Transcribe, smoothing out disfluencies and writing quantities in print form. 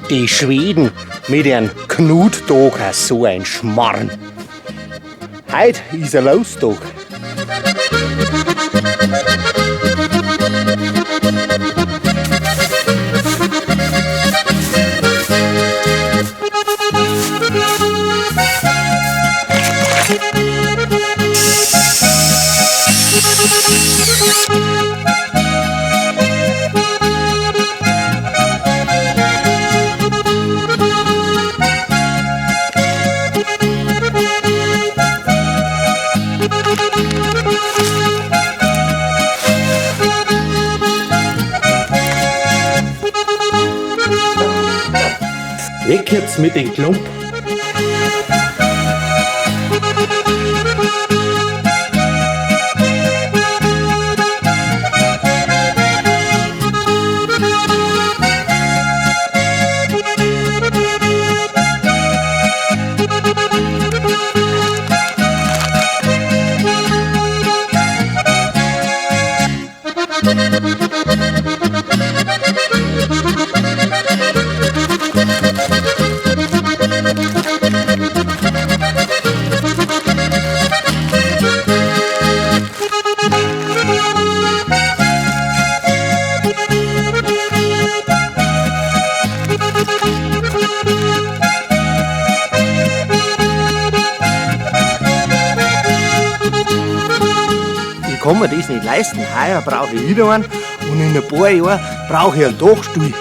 Die Schweden mit ihrem Knut-Tag, so ein Schmarrn. Heut ist ein Lostag. Weg jetzt mit dem Klump. Ich kann mir das nicht leisten. Heuer brauche ich wieder einen und in ein paar Jahren brauche ich einen Dachstuhl.